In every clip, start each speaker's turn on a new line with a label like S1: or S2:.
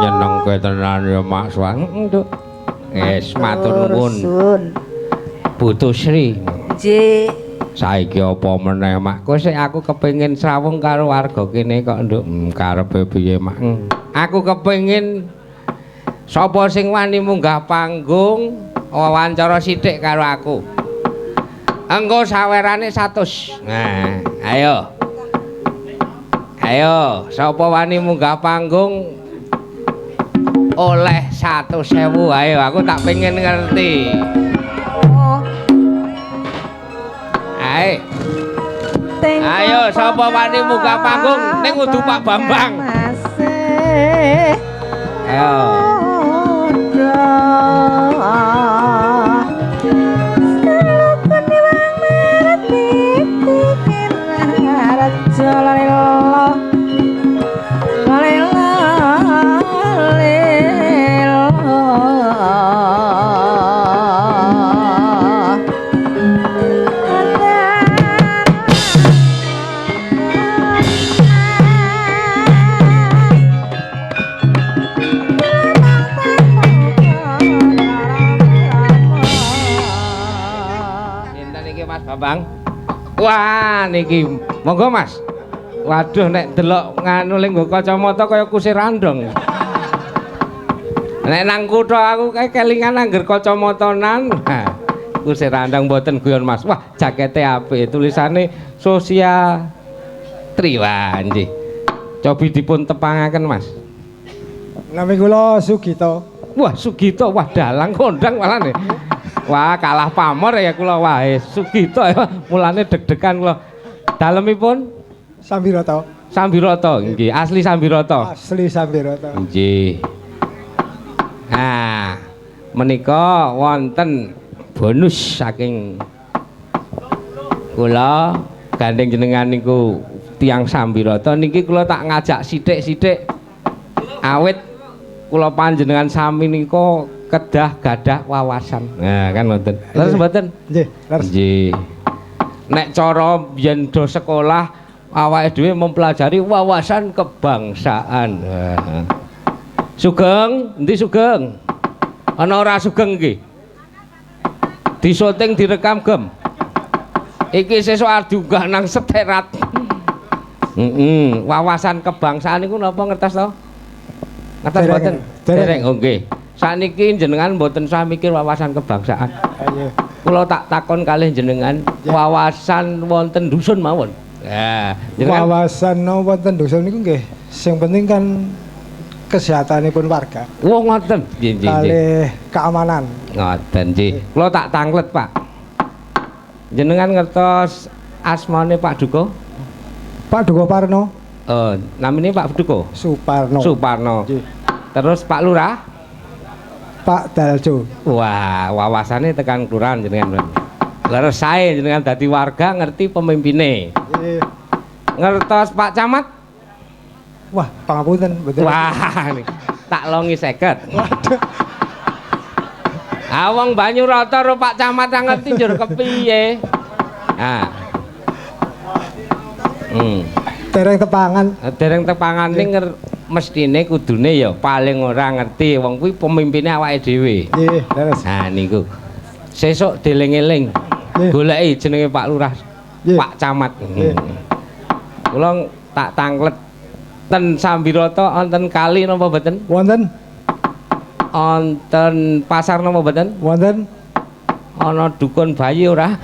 S1: Nyenengke tenan ya Mak Suwan. Heeh, Nduk. Wis matur nuwun. Bu Tusri.
S2: Nggih.
S1: Saiki apa meneh Mak? Kok sik aku kepengin srawung karo warga kene kok, Nduk. Karepe piye Mak? Aku kepengin sapa sing wani munggah panggung wawancara sithik karo aku. Engko sawerane 100. Nah, ayo. Ayo, sapa wani munggah panggung oleh 100.000. Ayo, aku tak pengen ngerti. Ayo. Ayo, sapa wani munggah panggung ning kudu Pak Bambang. Ayo. Bambang. Wah niki monggo Mas. Waduh nek delok nganu ling nggo kacamata kaya kusir randong. Nek nang kutha aku kae kelingan angger kacamatanan. Kusir randong mboten guyon Mas. Wah jakete apik tulisane Sosial Tri. Wah nggih. Cobi dipun tepangaken Mas.
S3: Nami kula Sugito.
S1: Wah Sugito, wah dalang kondang malah nih. Wah kalah pamor ya kula wae Sugito ya mulane deg-degan kula. Dalemipun
S3: Sambiroto.
S1: Sambiroto nggih, asli Sambiroto.
S3: Asli Sambiroto.
S1: Nggih. Nah, menika wonten bonus saking kula gandeng jenengan niku tiyang Sambiroto niki kula tak ngajak sithik-sithik awit kula panjenengan sami nika kedah gadah wawasan. Nah, kan mboten. Leres mboten?
S3: Nggih, leres.
S1: Nggih. Nek cara yen do sekolah awake dhewe mempelajari wawasan kebangsaan. Nah. Sugeng, endi Sugeng? Ana ora Sugeng iki? Disoting direkam gem. Iki sesuk arep diunggah nang seterat. Heeh, wawasan kebangsaan niku napa ngertos to? Ngertos mboten? Dereng. Oh nggih. Sakniki jenengan mboten usah mikir wawasan kebangsaan.
S3: Nggih.
S1: Kula tak takon kalih jenengan wawasan wonten dusun mawon. Ya, jenengan
S3: wawasan wonten dusun niku nggih sing penting kan kesehatanipun warga.
S1: Oh ngoten. Nggih nggih.
S3: Kalih keamanan.
S1: Ngoten nggih. Kula tak tanglet, Pak. Jenengan ngertos asmane Pak Duko?
S3: Pak Duko Parno.
S1: Oh, namine Pak Duko?
S3: Suparno.
S1: Suparno.
S3: Nggih.
S1: Terus Pak Lurah?
S3: Pak Daljo.
S1: Wah, wawasannya tekan kelurahan jenengan. Leres sae jenengan dadi warga ngerti pemimpine.
S3: Nggih.
S1: Ngertos Pak Camat?
S3: Wah, pangapunten mboten.
S1: Wah, tak longi 50.
S3: Waduh.
S1: Ah wong Banyurata karo Pak Camat ra ngerti njur kepiye. Ah.
S3: Dereng tepangan.
S1: Dereng tepangan ning mestine kudune ya paling ora ngerti wong kuwi pemimpine awake dhewe.
S3: Nggih, leres.
S1: Nah niku. Sesuk dieling-eling. Goleki jenenge Pak Lurah, Pak Camat.
S3: Nggih.
S1: Kula tak tanglet ten Sambiroto wonten kali napa mboten?
S3: Wonten.
S1: Wonten pasar napa mboten?
S3: Wonten.
S1: Ana dukun bayi ora?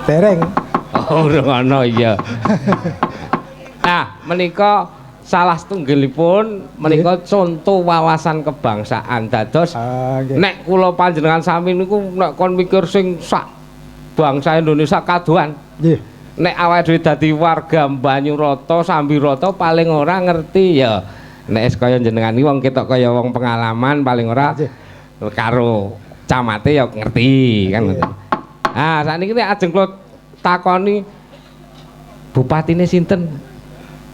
S3: Dereng.
S1: Oh, urung ana iya. Nah, menika salah setunggalipun menika contoh wawasan kebangsaan dados nek kula panjenengan sami niku nek kon mikir sing sak bangsa Indonesia kadohan.
S3: Nggih.
S1: Nek awake dhewe dadi warga Banyurata, Sambirata paling ora ngerti ya. Nek wis kaya jenengan iki wong ketok kaya wong pengalaman paling ora karo camate ya ngerti kan ngoten. Ah, sakniki nek ajeng kula takoni bupatine sinten?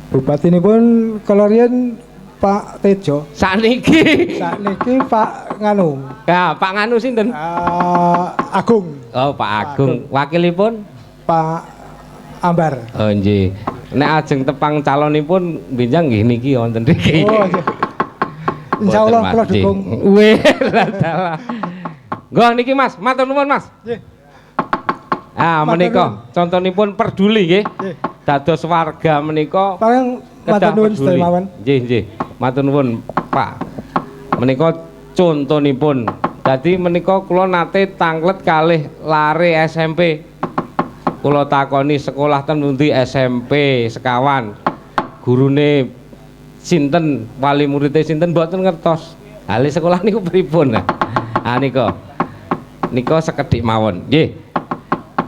S3: Bupatinipun kala riyen Pak Tejo.
S1: Sakniki.
S3: Sakniki Pak Nganu.
S1: Ya, Pak Nganu sinten?
S3: Agung.
S1: Oh, Pak Agung. Wakilipun
S3: Pak Ambar.
S1: Oh, nggih. Nek ajeng tepang calonipun benjang nggih niki wonten mriki.
S3: Oh, nggih. Insyaallah kula dukung.
S1: Wih, dalah. Nggih niki Mas, matur nuwun Mas.
S3: Nggih.
S1: Ah, menika contonipun peduli nggih.
S3: Nggih.
S1: Dados warga menika
S3: paling matur nuwun sedaya mawon.
S1: Nggih, nggih. Matur nuwun, Pak. Menika contonipun. Dadi menika kula nate tanglet kalih lare SMP. Kula takoni sekolah ten pundi SMP sekawan. Gurune sinten, wali muridé sinten mboten ngertos. Hale sekolah niku pripun? Ah nika. Nika sekedhik mawon. Nggih.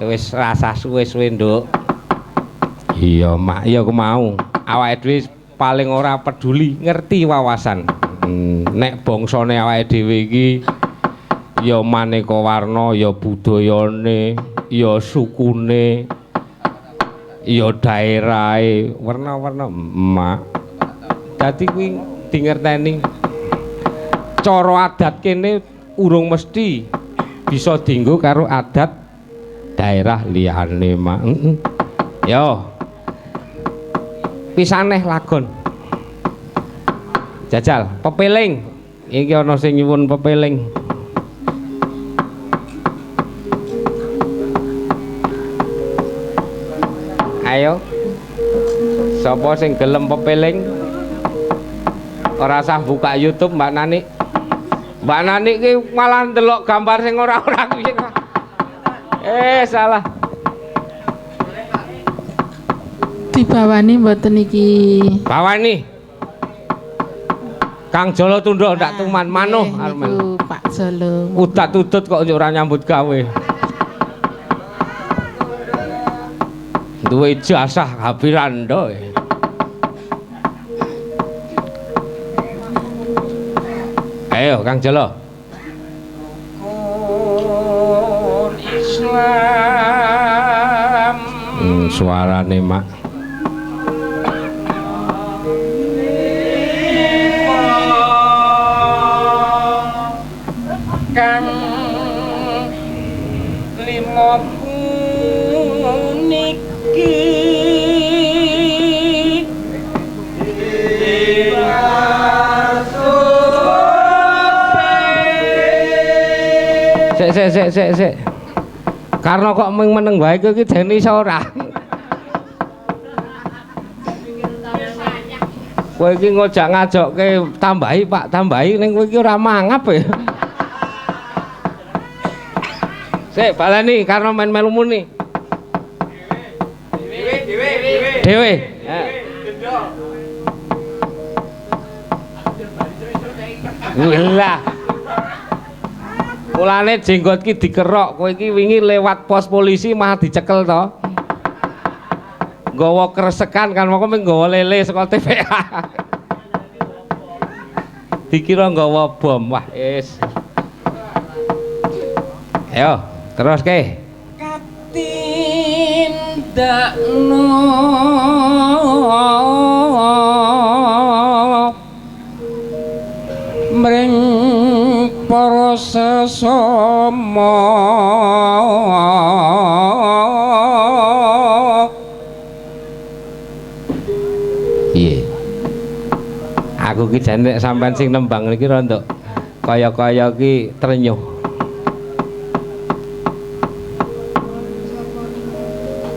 S1: Wis rasah suwe-suwe, Nduk. Iya, Mak, iya aku mau. Awake dhewe paling ora peduli ngerti wawasan. Nek bangsane awake dhewe iki ya maneka warna, ya budayane, ya sukune, ya daerahe, warna-warna, Mak. Dadi kuwi dingerteni. Cara adat kene urung mesti bisa dienggo karo adat daerah liyane, Mak. Yo. Pisaneh lagon. Jajal pepeling. Iki ana sing nyuwun pepeling. Ayo. Sapa sing gelem pepeling? Ora usah buka YouTube, Mbak Nani. Mbak Nani ki malah ndelok gambar sing ora-ora kuwi. Salah.
S2: Dibawani mboten iki.
S1: Bawani. Kang Jolo tunduk ndak tuman manuh
S2: arep Pak Jolo.
S1: Udat-udut kok ora nyambut gawe. Duwe ijazah Habirando. Ayo Kang Jolo.
S4: Rukun Islam.
S1: Suarane Mak.
S4: Kang lima puniki
S1: Sik sik sik sik. Karena kok mung meneng wae kowe iki jane iso ora. Kowe iki ngojak ngajokke tambahi Pak, tambahi ning kowe iki ora mangap ya. Sik baleni karena main melu muni.
S4: Dhewe dhewe dhewe.
S1: Dhewe. Lah. Mulane jenggot ki dikerok, kowe iki wingi lewat pos polisi malah dicekel to. Nggawa kresekan kan moko mung nggawa lele saka TPA. Dikira nggawa bom. Wah, wis. Ayo, terus ke.
S4: Katindakno mring para sesama.
S1: Piye? Aku ki jane nek sampean sing nembang niki rada kaya-kaya ki trenyuh.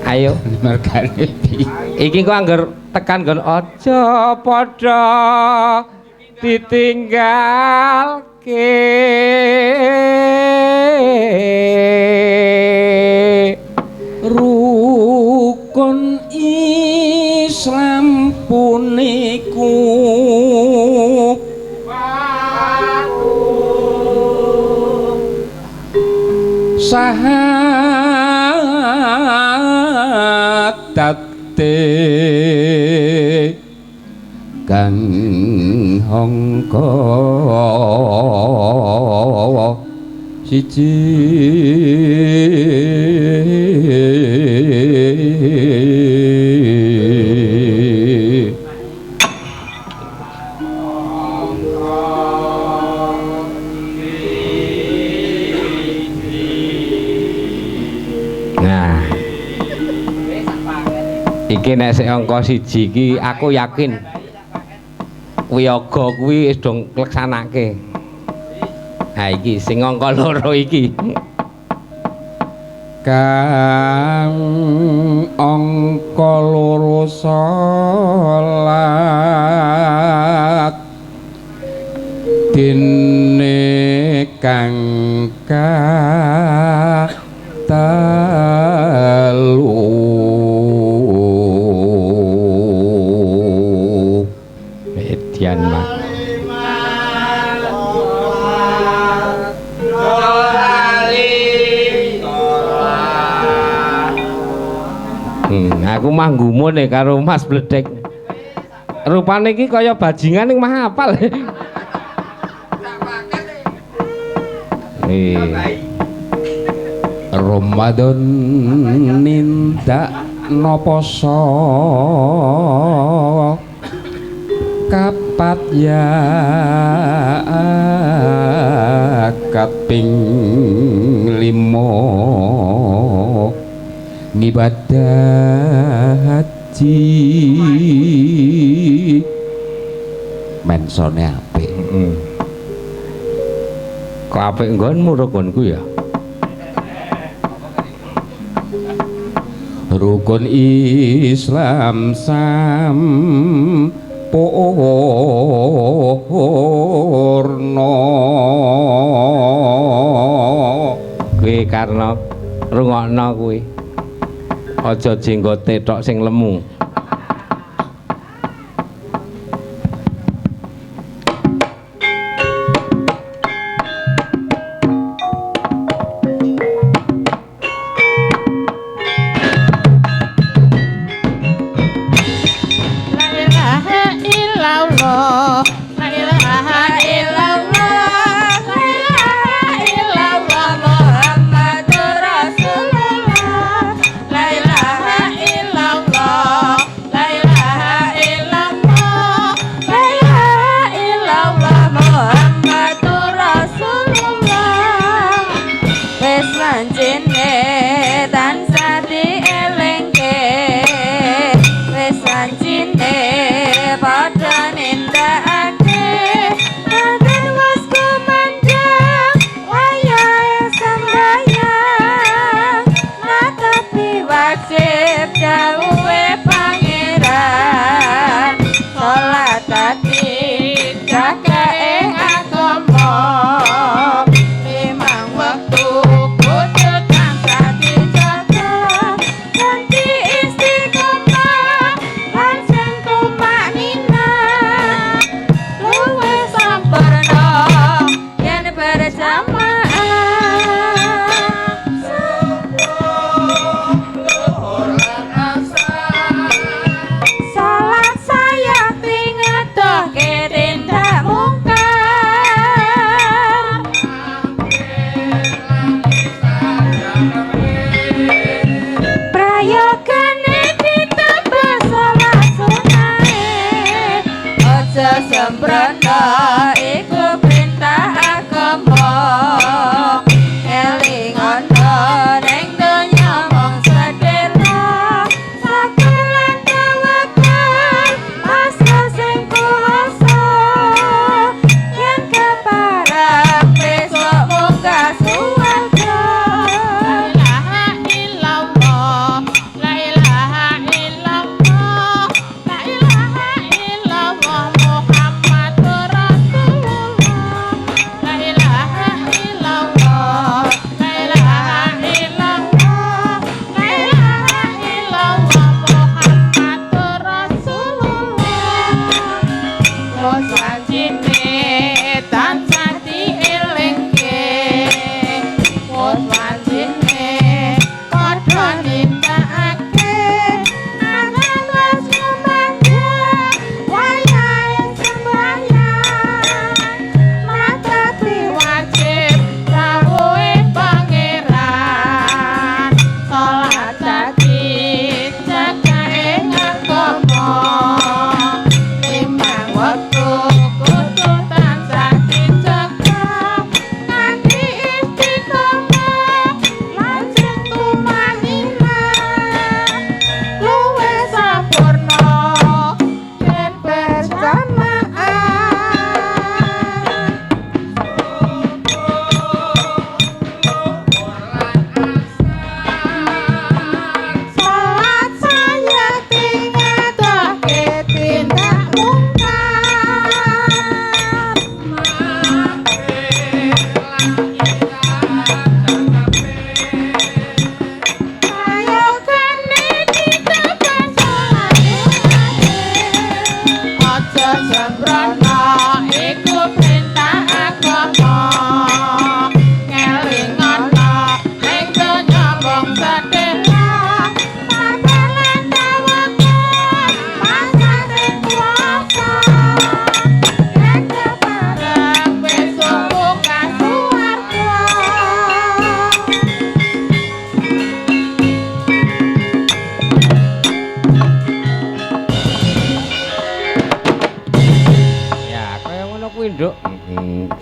S1: Ayo
S4: mergane piye?
S1: Iki kok angger tekan nggon aja padha ditinggalke.
S4: Rukun Islam puniku sahadate kang hangka siji.
S1: Nah, Iki nek sik angka 1 iki aku yakin wiyaga kuwi wis do ngleksanake. Ha iki sing angka 2 iki.
S4: Kang angka 2 salat dene kang katelu
S1: Edian mah. Aku mah gumun karo Mas Bledek. Rupane iki kaya bajingan ning mah apal.
S4: Ramadan nindakno poso kapat ya kaping 5 ngibadah haji mensone apik.
S1: Kok apik nggonmu rukunku ya?
S4: Rukun Islam sampurna.
S1: Kuwi karena rungokno kuwi. Aja jenggote tok sing lemu.
S2: La ilaha illallah, la ilaha illallah, la ilaha illallah Muhammadur Rasulullah. La ilaha illallah, la ilaha illallah, la ilaha illallah Muhammadur Rasulullah.
S5: Wis wancine tansah dielingke, wis wancine padha nindakake, adzan wis kumandhang wayahe sembahyang, natapi wajib dawuhe pangeran, salat dadi jagae agama.
S2: Limang wektu kudu tansah dijaga,
S5: kanthi istiqomah lan sing tumakninah, luwih sampurna yen berjamaah. Salat sayakti ngedohke tindak mungkar. Prayogane ditambah salat sunahe, aja sembrono iku perintah agama. Elingono ning donya mung sedhela, sabar lan tawakal pasrah sing kuwasa, yen kepareng besok munggah suwarga.
S2: La ilaha illallah, la ilaha illallah, la ilaha illallah Muhammadur Rasulullah. La ilaha illallah, la ilaha illallah, la ilaha illallah Muhammadur Rasulullah. Wos wancine tansah dielingke, wos wancine padha nindakake, adzan wis kumandhang wayahe sembahyang, natapi wajib dawuhe pangeran, salat dadi jagae agama. Limang wektu kudu tansah dijaga, kanthi istiqomah lan sing tumaninah,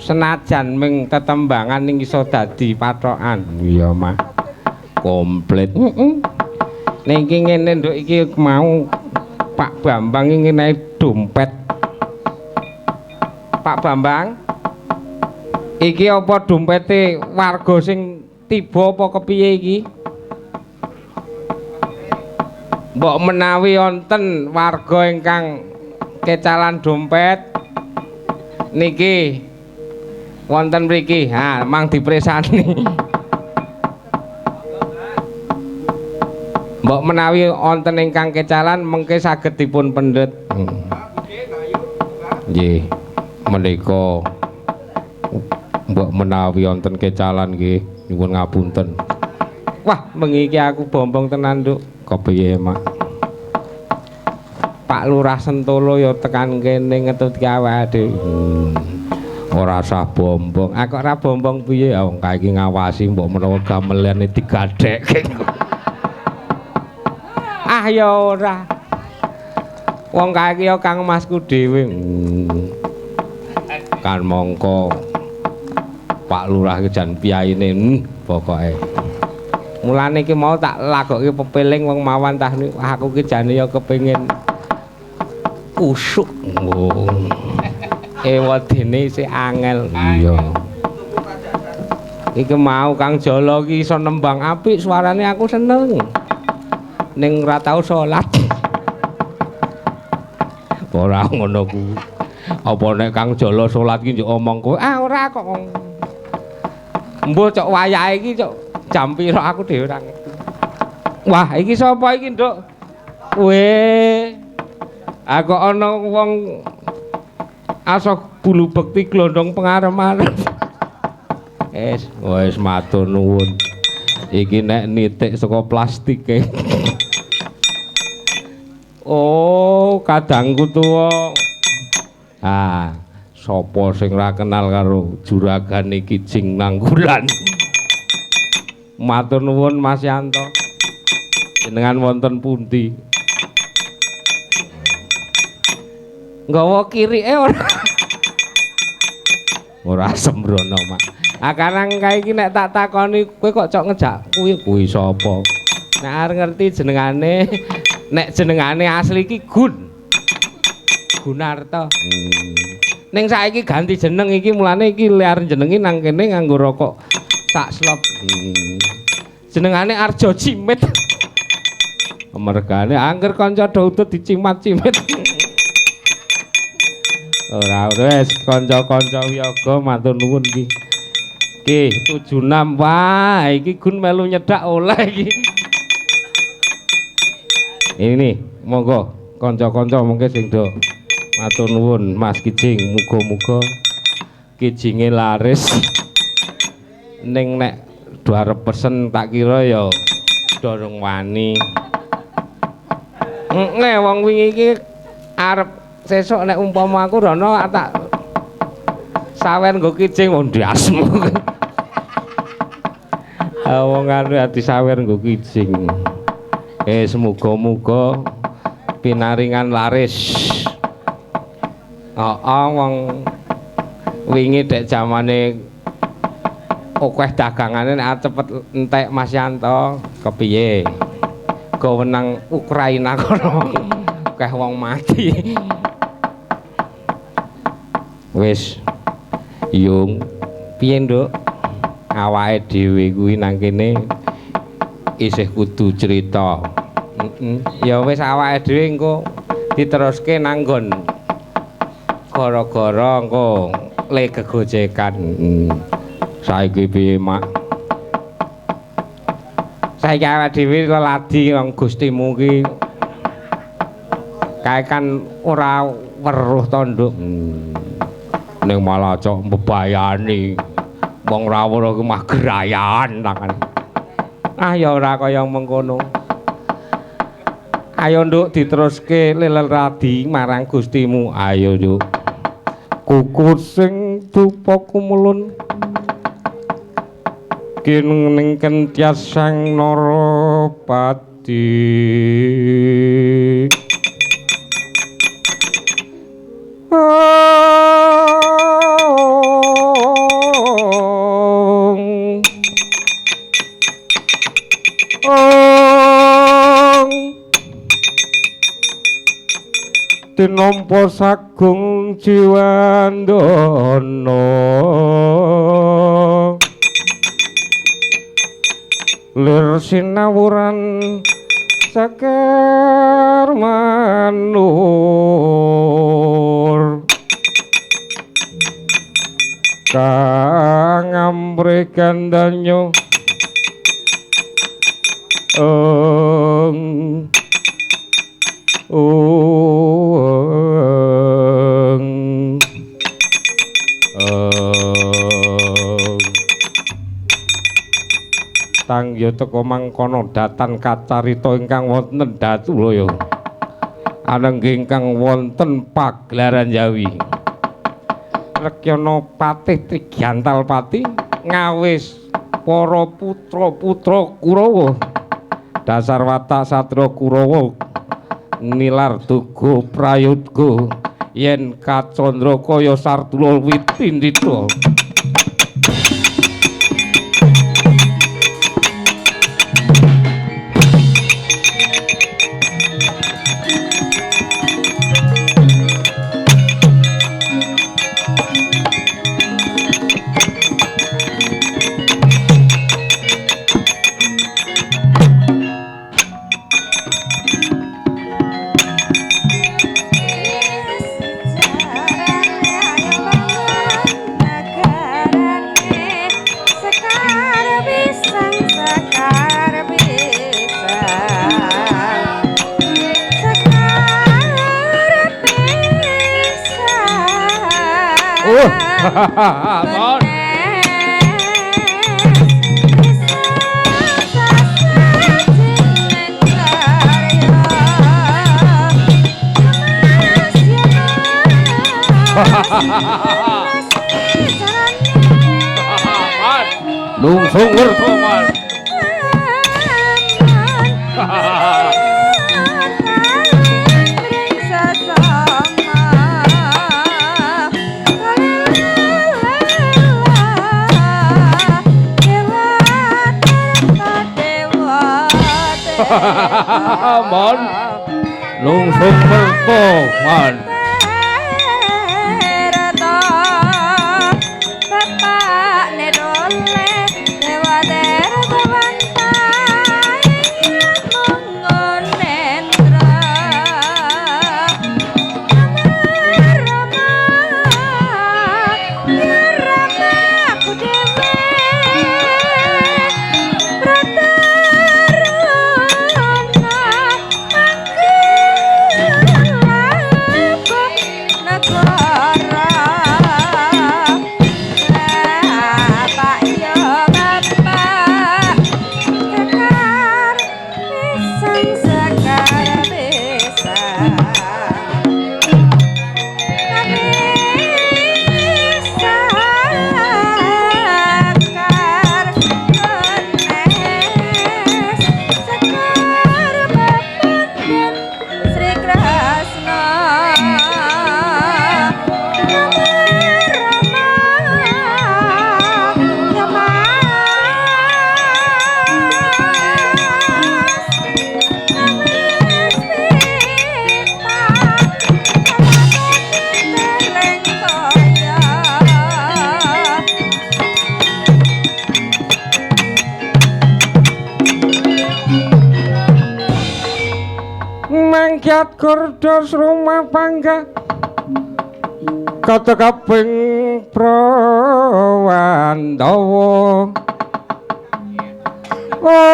S1: Senajan ming tetembangan ning iso dadi patokan. Iya, Mak. Komplit. Heeh. Ning iki ngene, Nduk, iki mau Pak Bambang iki ngenehi dompet. Pak Bambang, iki apa dompete warga sing tiba apa kepiye iki? Mbok menawi wonten warga ingkang kecalan dompet niki wonten mriki. Ha, mang dipresani. Mbok menawi wonten ingkang kecalan mengke saged dipun pendhet. Nggih, menika mbok menawi wonten kecalan nggih nyuwun ngapunten. Wah, bengi iki aku bombong tenan, Nduk. Kepiye, Mak? Pak Lurah Sentolo ya tekan kene ngetutke awake dhewe. Ora usah bombong. Ah kok ora bombong piye? Ah wong kae iki ngawasi mbok menawa gamelane digadhekke. Ah ya ora. Wong kae iki ya Kang Masku dhewe. Kan mongko Pak Lurah iki jan piyaine pokoke. Mulane iki mau tak lagokke pepeling wong mawan tah aku ki jane ya kepengin kusuk. Oh. Ewadene isih angel. Iya. Iki mau Kang Jolo iki iso nembang apik suarane aku seneng. Ning ora tau salat. Ora ngono kuwi. Apa nek Kang Jolo salat ki njuk omong kowe? Ah ora kok. Mbuh cok wayahe iki cok jam pira aku dhewe ora ngerti. Wah, iki sapa iki, Nduk? Weh. Ah kok ana wong asok bulu bekti glondong pengarep-arep. Wis, wis matur nuwun. Iki nek nitik saka plastike. Oh, kadangku tuwa. Ah, sapa sing ora kenal karo juragane Kijing Nanggulan. Matur nuwun Mas Yanto. Jenengan wonten pundi? Nggawa kirike ora? Ora sembrono, Mak. Ah karang kae iki nek tak takoni kowe kok cok ngejak kuwi kuwi sapa? Nek arep ngerti jenengane, nek jenengane asli iki Gun. Gunarto. Ning saiki ganti jeneng iki mulane iki liar jenengi nang kene nganggo rokok sak slop. Jenengane Arjo Cimit. Mergane angger kanca do utut dicimat-cimit. Ora wis kanca-kanca wiyaga matur nuwun iki. Iki 76 wah iki Gun melu nyedak oleh iki. Ini monggo kanca-kanca mengke sing do matur nuwun Mas Kijing, muga-muga kijinge laris. Ning nek do arep pesen tak kira ya dorong wani. Nek wong wingi iki arep sesuk nek umpama aku rono tak sawer nggo kijing wong ndasmu. Wong anu disawer nggo kijing. Semoga-moga pinaringan laris. Heeh, wong wingi dek jamane akeh dagangane nek cepet entek Mas Yanto kepiye? Go wenang Ukraina kono. Akeh wong mati. Wis yung piye, Nduk? Awake dhewe kuwi nang kene isih kudu crita. Ya wis awake dhewe engko diteruske nang nggon gara-gara engko le gegojekan. Saiki piye, Mak? Saiki awake dhewe leladi wong Gustimu ki kae kan ora weruh to, Nduk. Ning malah cok mbebayani wong ora weruh ki mah gerayan tangan. Ah ya ora kaya mengkono. Ayo Nduk diteruske leladi marang Gustimu. Ayo, Nduk. Kuku sing dupa kumulun kining kentyas sang Narapati. Ong tinampa sagung jiwandana lir sinawuran sekar manur kang amrih gandanya ong ong ong tangya teka mangkono datan kacarita ingkang wonten Datulaya anengge ingkang wonten pagelaran Jawi. Rekyana Patih Trigantalpati ngawis para putra-putra Kurawa. Dasar watak satria Kurawa nilar duga prayoga yen kacandra kaya sardula witindita. Mon. Nungsung werto, Mas. Mon. Nungsung werto, Mon. Mangkiat gordos rumah pangga kata kaping Prawandawa. Ong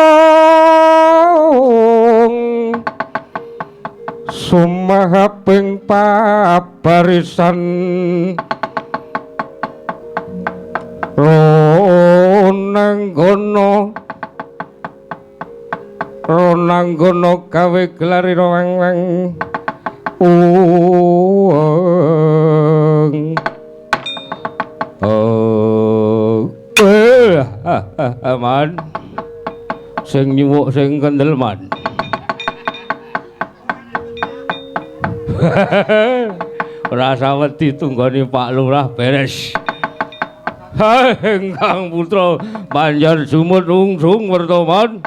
S1: sumahaping pabarisan ronanggono ronanggono gawe gelar wang-wang uang. Oh, man, sing nyuwuk sing kendel man. Rasa wedi tunggone Pak Lurah beres. Ingkang putra banjar sumut ungsung werta man.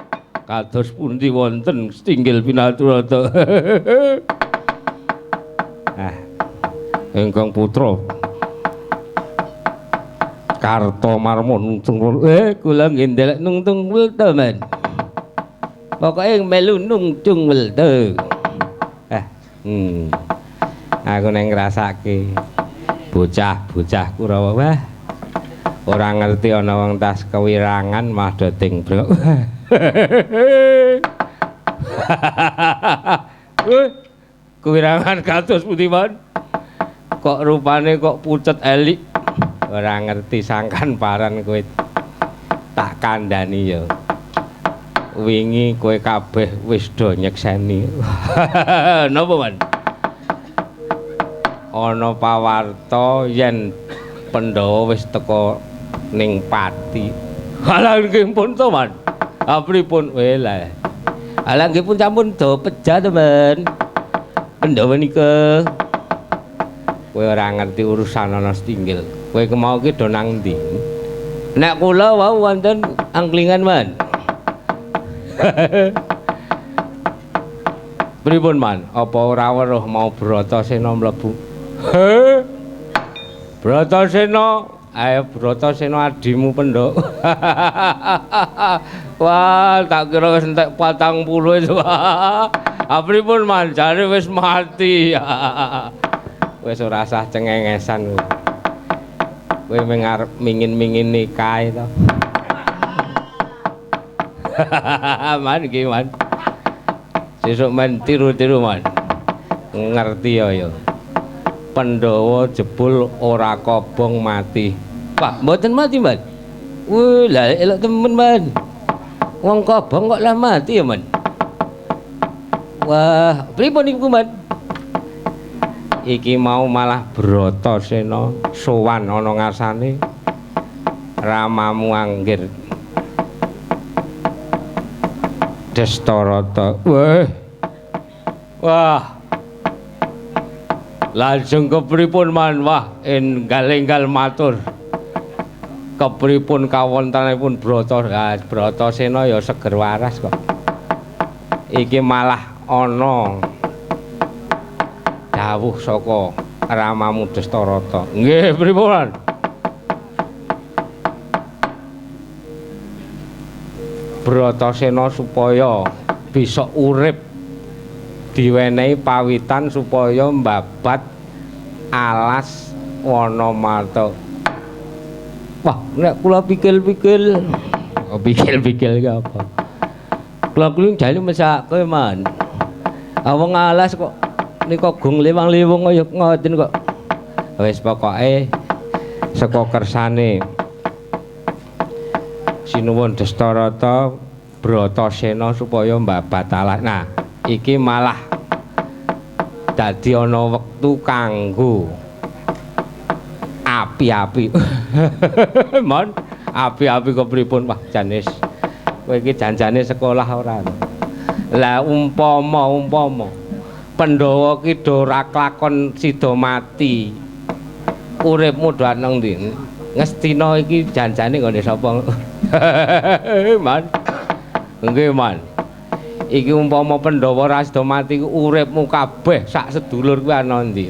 S1: kados pundi wonten Stinggil Pinaturata. Ah, ingkang putra Kartomarma nungtung kula nggih ndelek nungtung welta men. Pokoke melu nungtung welta. Aku neng ngrasake bocah-bocah Kurawa wah ora ngerti ana wong tas kewirangan mah do ting brok. Kewirangan kados pundi mon? Kok rupane kok pucet elik. Ora ngerti sangkan paran kowe tak kandhani ya. Wingi kowe kabeh wis do nyekseni. Napa, Man? Ana pawarta yen Pandhawa wis teka ning Pati. Halah nggih pun to, Man. Ha pripun? Welah. Halah nggih pun sampun do pejah to, Men. Pandhawa nika. Kowe ora ngerti urusan ana Stinggil. Kowe kemau ki do nang ndi? Nek kula wau wonten angklingan, Man. Pripun, Man? Apa ora weruh mau Bratasena mlebu? He? Bratasena, ayo Bratasena adimu Pendhok. Wah, tak kira wis entek 40 wis. Ha pripun, Man? Jare wis mati. Wis ora usah cengengesan kowe. Kowe mung arep mingin-mingin kae to. Man iki, Man. Sesuk men tiru-tiru, Man. Ngerti ya ya. Pandhawa jebul ora kobong mati. Wah, mboten mati, Man. Wih, lah elok temen, Man. Wong kobong kok lah mati ya, Man. Wah, pripun iku, Man? Iki mau malah Bratasena sowan ana ngarsane ramamu anggir Destarata. Wah. Wah. Lajeng kepripun, Man? Wah, enggal-enggal matur. Kepripun kawontenanipun Brata? Ah, Bratasena ya seger waras kok. Iki malah ana dawuh saka ramamu Destarata. Nggih, pripun? Bratasena supaya bisa urip diwenehi pawitan supaya mbabat alas Wanamarta. Wah, nek kula pikir-pikir, oh, pikir-pikir ki apa? Kula kuwi jane mesake, Man. Ah wong alas kok nika gong lewang-lewung kaya ngoten kok. Wis pokoke saka kersane Sinuwun Destarata Bratasena supaya mbabat alas. Nah, iki malah dadi ana wektu kanggo api-api. Mon, api-api kepripun? Wah, janis kowe iki janjane sekolah ora? Lah umpama Pandhawa ki do ora klakon sida mati. Uripmu do nang ndi? Ngestina iki janjane nggone sapa? Man. Nggih, Man. Iki umpama Pandhawa ora sida mati uripmu kabeh sak sedulur kuwi ana ndi?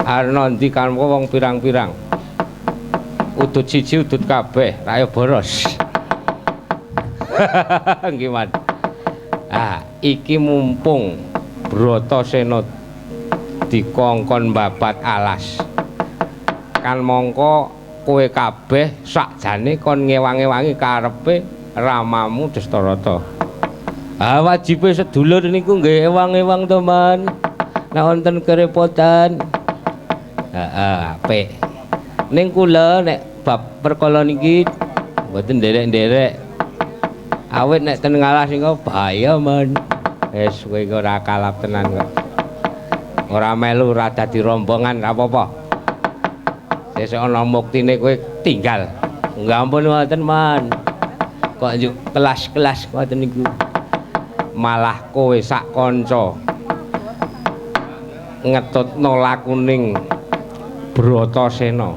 S1: Ana ndi kan wong pirang-pirang. Udut siji udut kabeh, raya boros. Nggih, Man. Ah, iki mumpung Bratasena dikongkon babat alas. Kan mongko kowe kabeh sakjane kon ngewang-ewangi karepe ramamu Destarata. Ah, wajibe sedulur niku nggih ewang-ewang to, Man. Nek wonten kerepotan. Heeh, apik. Ning kula nek bab perkara niki mboten nderek-nderek. Awit nek ten ngalas niku bahaya, Man. Wis kowe iki ora kalap tenan kok. Ora melu ora dadi rombongan ora apa-apa. Sesuk ana muktine kowe tinggal. Nggih ampun ngoten, Man. Kok njuk kelas-kelas ngoten niku. Malah kowe sak kanca ngetutno lakuning Bratasena.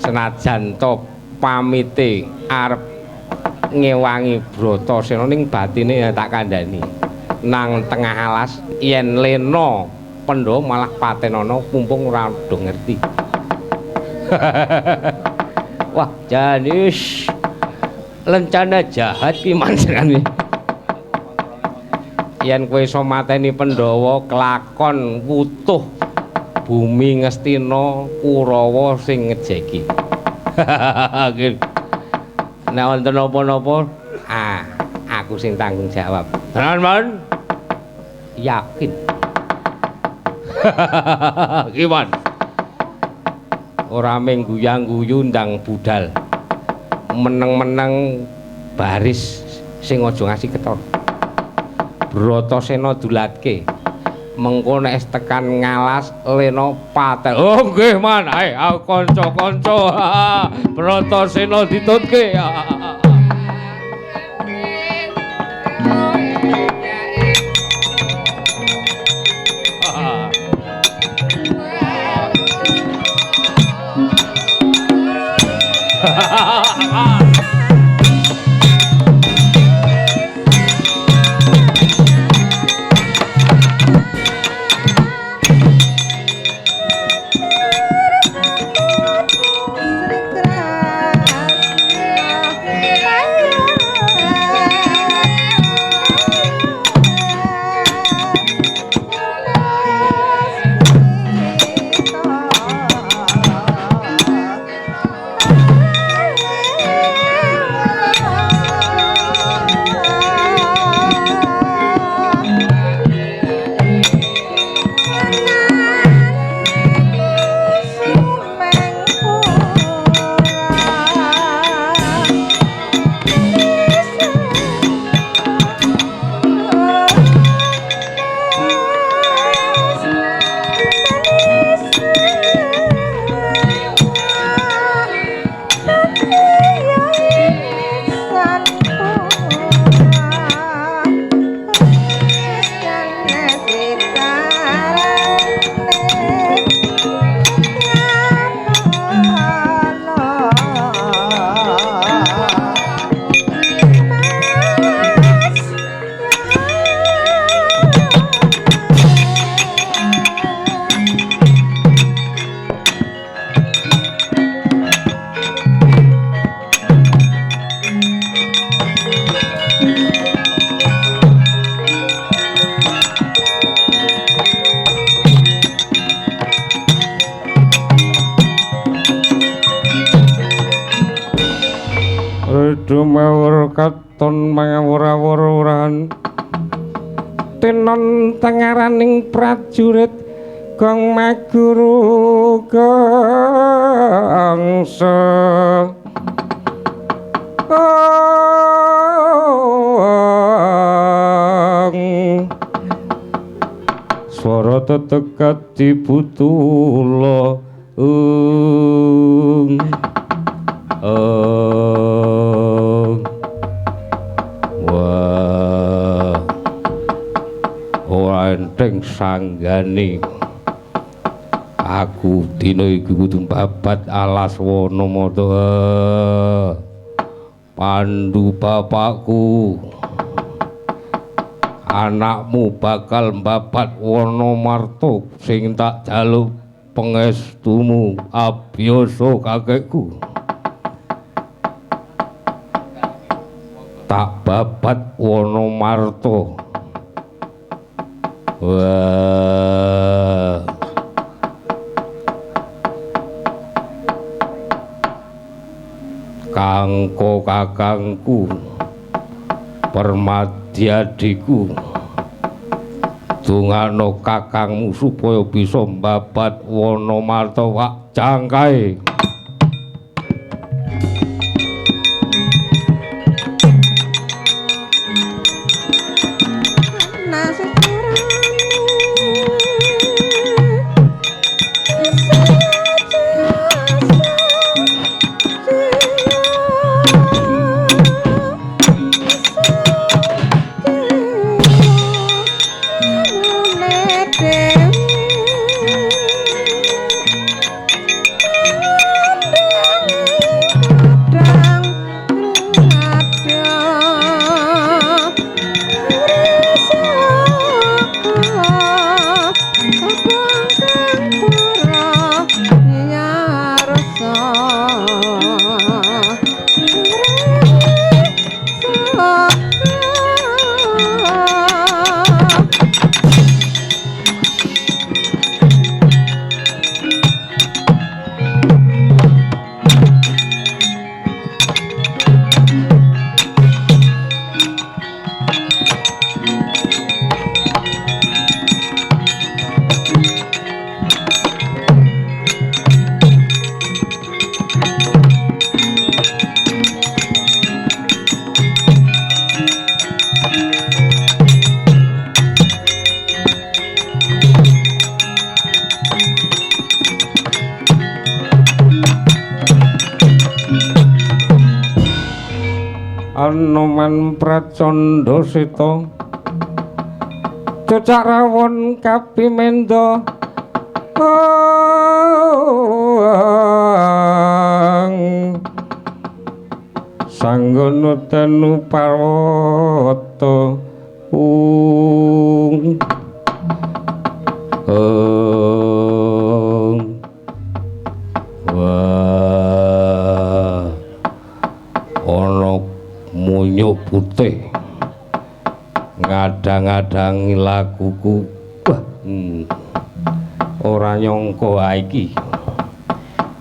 S1: Senajan to pamite arep Ngewangi Bratasena ning batine ya tak kandhani. Nang tengah alas yen lena Pandhawa malah patenana pumpung ora do ngerti. Wah, jan wis lencana jahat ki manjenengane. Yen kowe iso mateni Pandhawa kelakon wutuh bumi Ngastina Kurawa sing ngejeki. Nek wonten napa-napa, aku sing tanggung jawab. Tenan, Mon? Yakin. Ki, Mon. Ora mung guyang-guyu ndang budal. Meneng-meneng baris sing aja ngasih ketara. Bratasena dulatke. Mengko nek wis tekan ngalas lena paten. Oh nggih, Man. Ae aku kanca-kanca. Bratasena ditutke. Dumawur katon mangawur-awur-awuran tinon tengaraning prajurit gong maguru gangsa. Swara tetekat diputula ung. Wah, ora enteng sanggane. Aku dina iki kudu babat alas wana mata. Pandu bapakku, anakmu bakal mbabat wana marta sing tak jaluk pangestumu abiyasa kakekku. Tak babat wana marta. Wah. Kangko kakangku, permadyadiku, dongano kakangmu supaya bisa mbabat wana marta wak jangkae.
S5: Dewi.
S1: Anoman Pracandha Seta cocak rawon kapimenda sanggono tenu parwata ung ung. Wah, ana munyuk putih ngadang-adangi lakuku. Wah, ora nyangka iki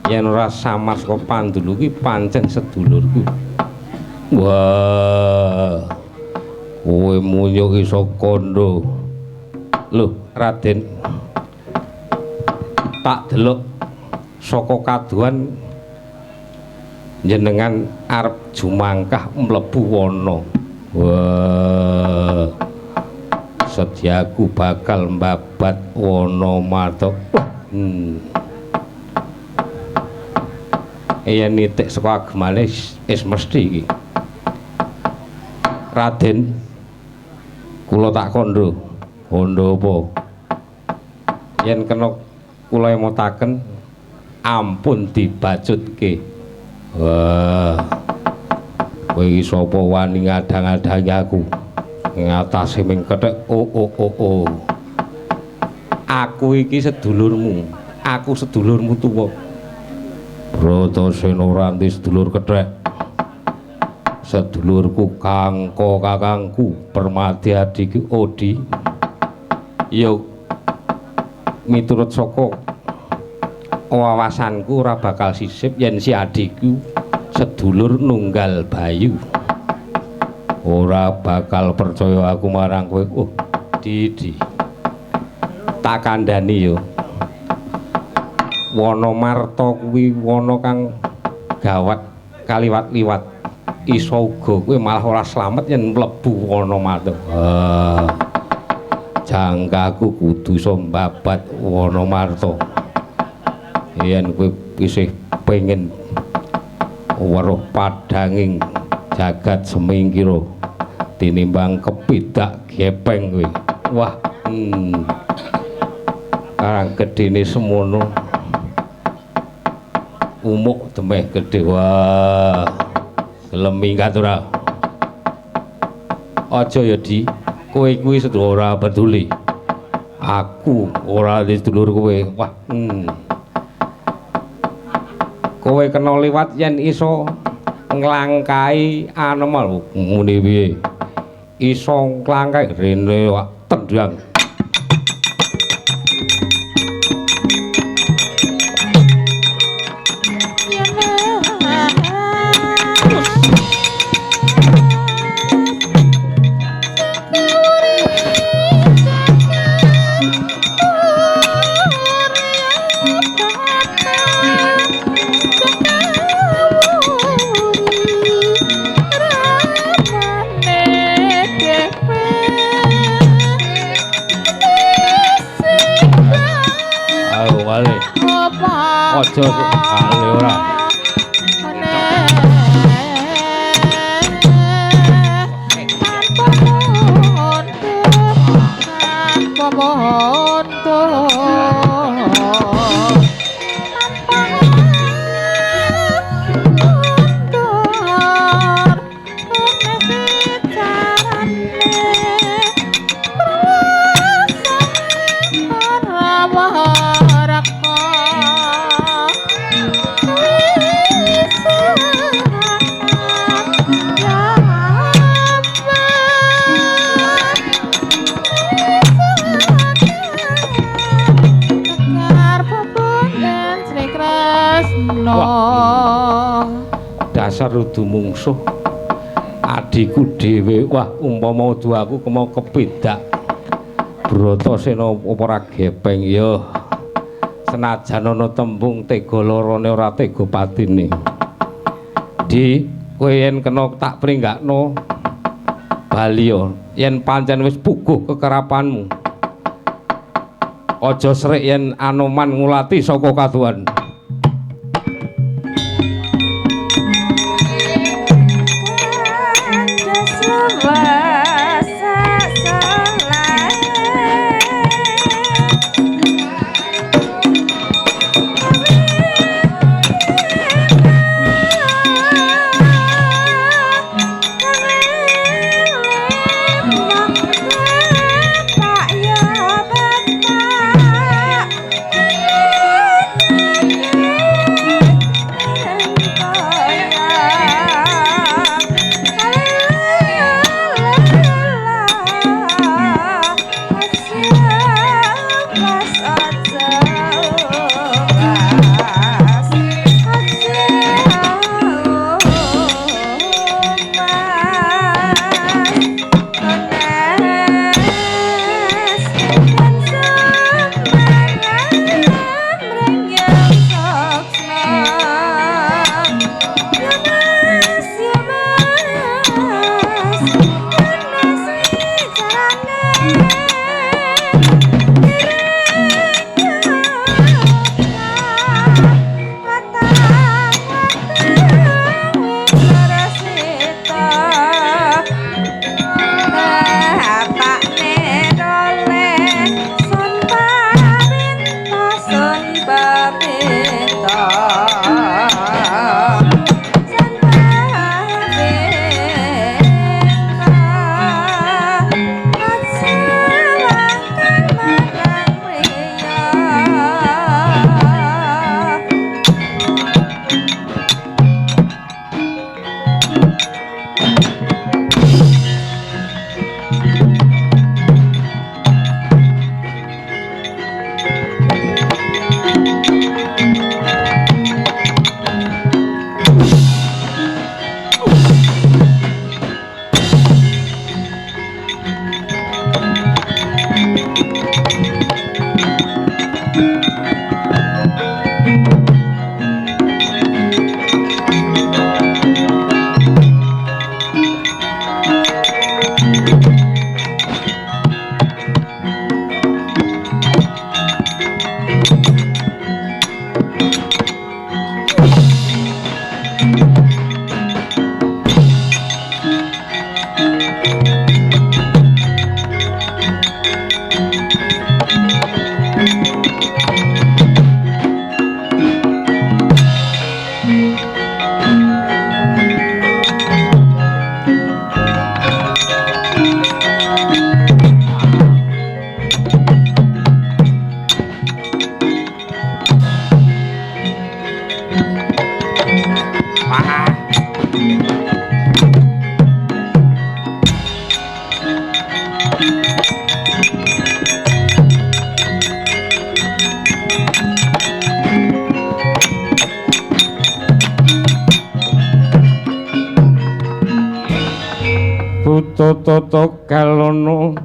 S1: yen ora samar saka pandulu iki pancen sedulurku. Wah, kowe munyuk iso kandha. Lho, Raden, tak delok saka kaduhan jenengan arep jumangkah mlebu wana. Wah, sedyaku bakal mbabat wana marta. Wah, Yen nitik saka agemane wis mesti iki. Raden, kula tak kandha. Kandha apa? Yen kena kula emotaken ampun dibacutke. Wah, kowe iki sapa wani ngadang-adangi aku? Ngatasi ming kethek o o o o. Aku iki sedulurmu. Aku sedulurmu tuwa. Bratasena ora anti sedulur kethek. Sedulurku kangko kakangku Permadi adhiku Odi. Ya miturut saka wawasanku ora bakal sisip yen si adhiku sedulur nunggal bayu. Ora bakal percaya aku marang kowe. Oh, Didi. Tak kandhani yo. Wana Marta kuwi wana kang gawat kaliwat-liwat. Iso uga kowe malah ora slamet yen mlebu wana Marta. Jangkaku kudu iso mbabat wana Marta. Yen kowe isih pengen weruh padhanging jagat semingkira tinimbang kepidak gepeng kowe. Wah, Karang gedene semono. Umuk demeh gedhe. Wah, gelem minggat ora? Aja ya, Di. Kowe kuwi sedulur ora peduli. Aku ora sedulur kowe. Wah, Kowe kena liwat yen iso nglangkai anemal. Ngene piye? Iso nglangkai rene wak tendang. Aja ale ora. Dasar udu mungsuh adhiku dhewe. Wah, umpama udu aku kemo kepidak Bratasena apa ora gepeng ya. Senajan ana tembung tega lorone ora tega patine. Di, kowe yen kena tak pringgakno bali ya. Yen pancen wis puguh kekerapanmu. Aja srik yen Anoman ngulati saka kaduhan. Buta kalono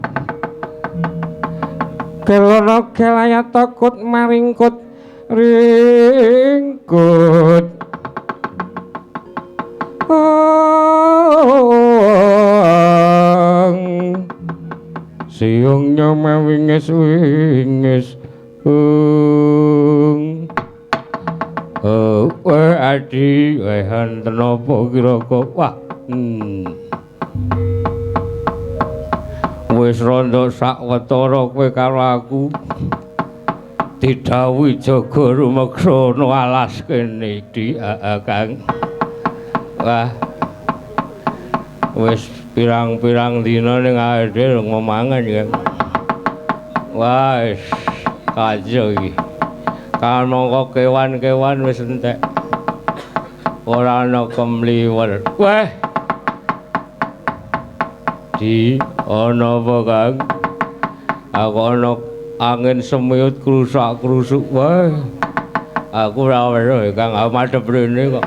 S1: kelono kelaya takut maringkut ringkut. Siung nyoma winges winges ung. Oh, adi wehen tenapa kira-kira wah. Wis rondo sak wetara kowe karo aku didhawuhi jaga rumeksa ana alas kene iki Kang. Wah. Wis pirang-pirang dina ning awake dhewe ngomangan ya. Wah, wis kajo iki. Kamangka kewan-kewan wis entek. Ora ana kemliwer. Wah. Di ana apa Kang? Aku ana angin semiut krusak-krusuk wae. Aku ora weruh Kang, aku madhep rene kok.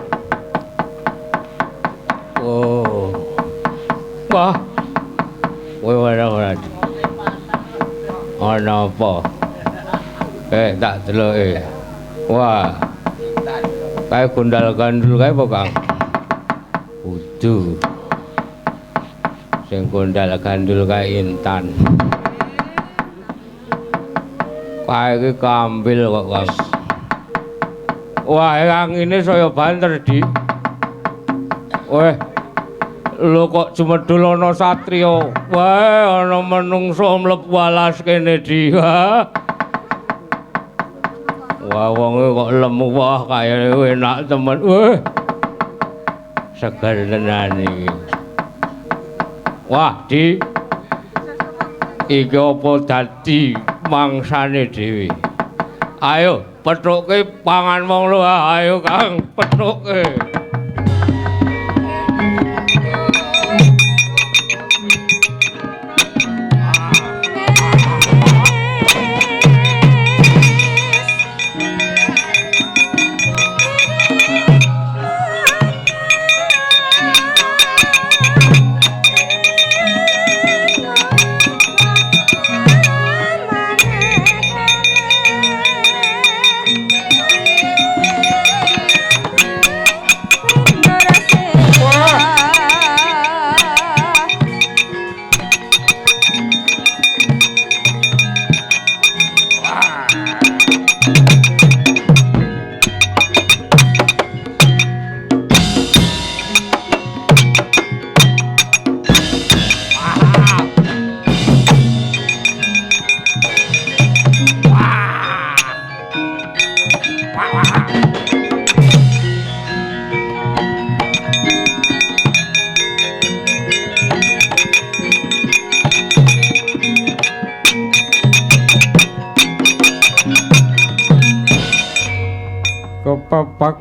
S1: Oh. Wah. Kowe ora ora. Ana apa? Tak deloke. Wah. Kae gondal gandul kae apa Kang? Kudu. Sing gondal gandul kae Intan. Kae iki kambil kok, Kang. Wah, angine saya banter, Dik. Weh. Lho kok jumedul ana satriya. Wah, ana menungso mlebu alas kene, Dik. Wah, wonge kok lemu wah kaya enak temen. Weh. Seger tenan iki. Wah, Di. Iki apa dadi mangsane dhewe? Ayo, pethukke pangan wong lho, ayo Kang, pethukke.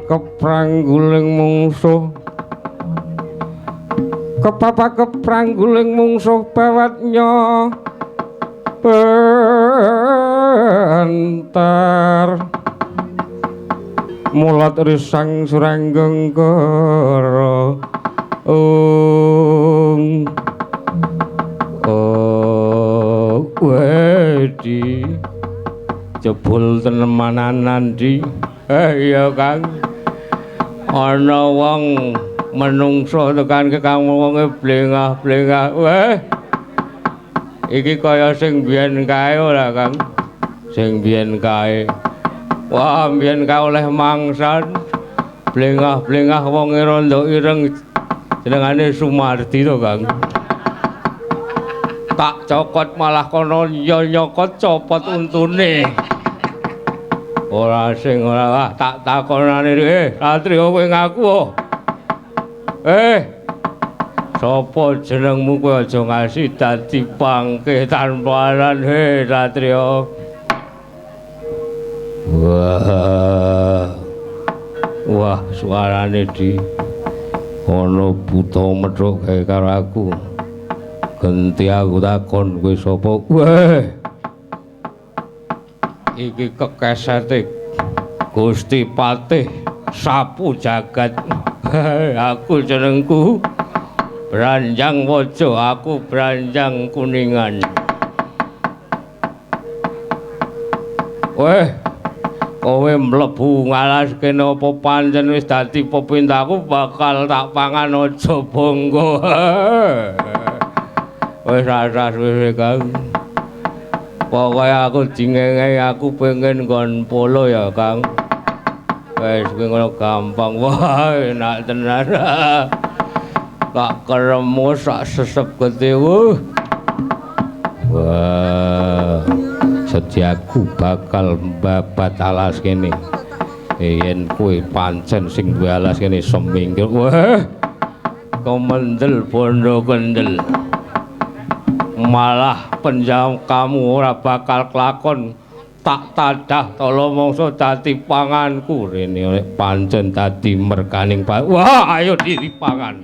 S1: Keprangguling mungsuh, kepapak keprangguling mungsuh pewetnya bentar mulat risang suranggeng kara ung oh Weh, Di. Jebul tenemanan, Di. Iya, Kang. Ana wong menungso tekan ke kang wonge blengah-blengah. Weh. Iki kaya sing biyen kae ora, Kang? Sing biyen kae. Wah, biyen kae oleh mangsan. Blengah-blengah wonge rondo ireng jenengane Sumardi to, Kang. Tak cokot malah kono nyokot copot untune. Ora sing ora ah, tak takonane Satrio kowe ngaku oh. Sapa jenengmu kowe aja ngasih dadi pangkih tanpa aran he Satrio. Wah. Wah, suarane Di. Ana buta methuk kae karo aku. Genti aku takon kowe sapa? Weh. Iki kekesete Gusti Patih Sapu Jagat. Aku jenengku Branjang Waja, aku Branjang Kuningan. Weh, kowe mlebu ngalas kene apa pancen wis dadi pepintaku bakal tak pangan aja bangga. Wis rasah suwe Kang. Pokoke aku dingenge aku pengen nggon polo ya, Kang. Wis kuwi ngono gampang wae, enak tenan. Tak keremu sak sesep getih. Wah, sediaku bakal mbabat alas kene. Yen kowe pancen sing duwe alas kene semingkir. Wah, kemendel bondo kendel. Malah penjam kamu ora bakal kelakon. Tak tadah tala mangsa dadi panganku rene nek pancen dadi merkaning wah ayo dipangan.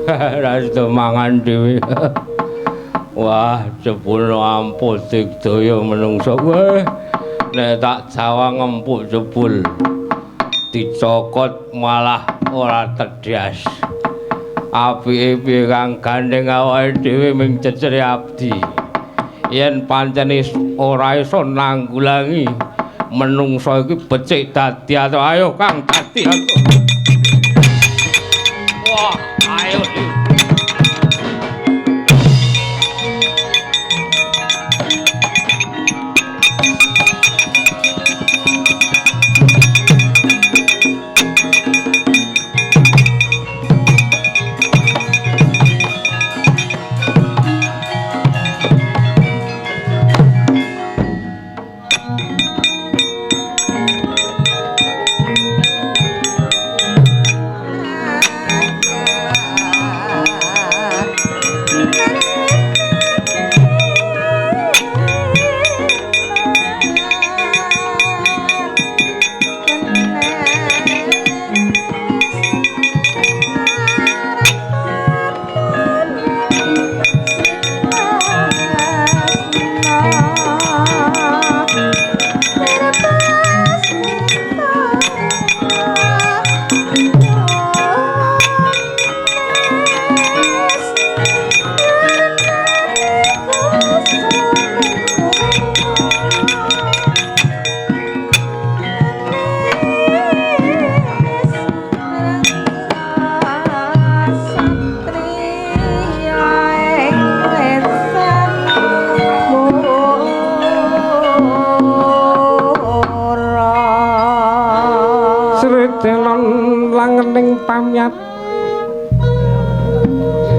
S1: Ra sida mangan dhewe. Wah, jebul ampuh digdaya menungsa. Weh, nek tak jawang empuk jebul dicokot malah ora tedhas. Apike piye kang gandeng awake dhewe ming cecere abdi. Yen pancen ora iso nanggulangi menungsa iki becik dadi ato. Ayo Kang dadi ato. Wah, ayo.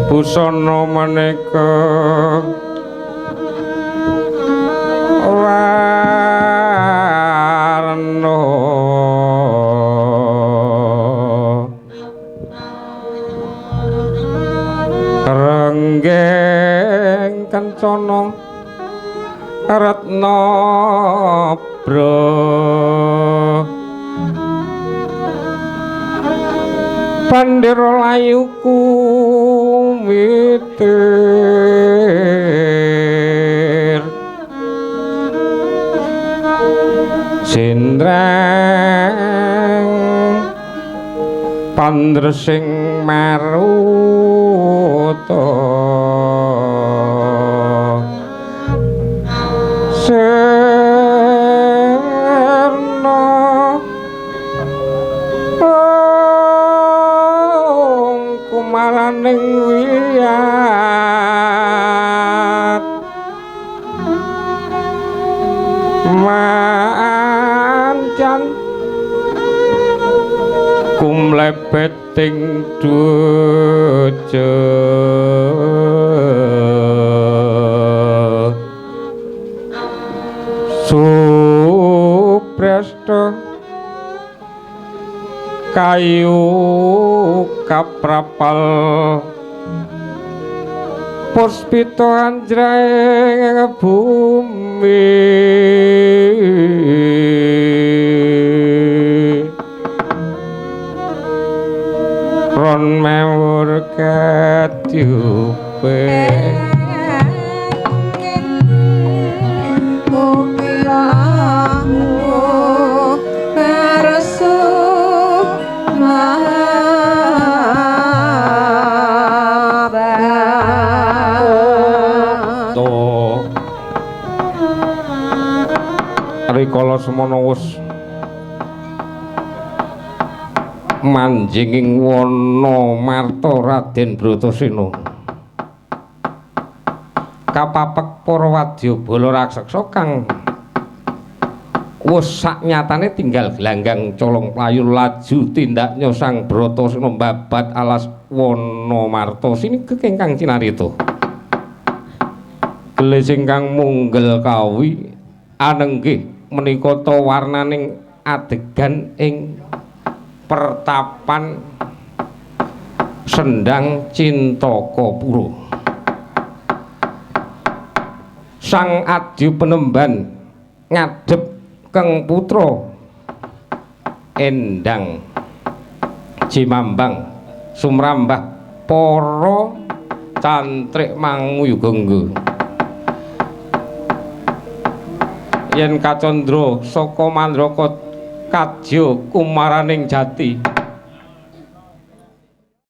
S1: Busana maneka warna renggeng kencana retna bra bandera layu kumitir sindreng pandresing maruta sirna kumaraning wiyat mancan kumlebet ing duja supresta kayu kaprapal puspita anjraeng bumi ron mewur kadyupe rikala semana wis manjing ing wana marta Raden Bratasena kapapek para wadyabala raseksa kang wis saknyatane tinggal glanggang colong playu laju tindaknya Sang Bratasena mbabat alas wana marta sinigek ingkang cinarita gelis ingkang munggel kawi anenggih menika ta warnaning adegan ing pertapan Sendang Cintakapura. Sang Adya Penemban ngadhep Keng Putra Endang Jimambang sumrambah Para cantrik manguyugangga. Yen kacandra saka mandraka kadya kumaraning jati.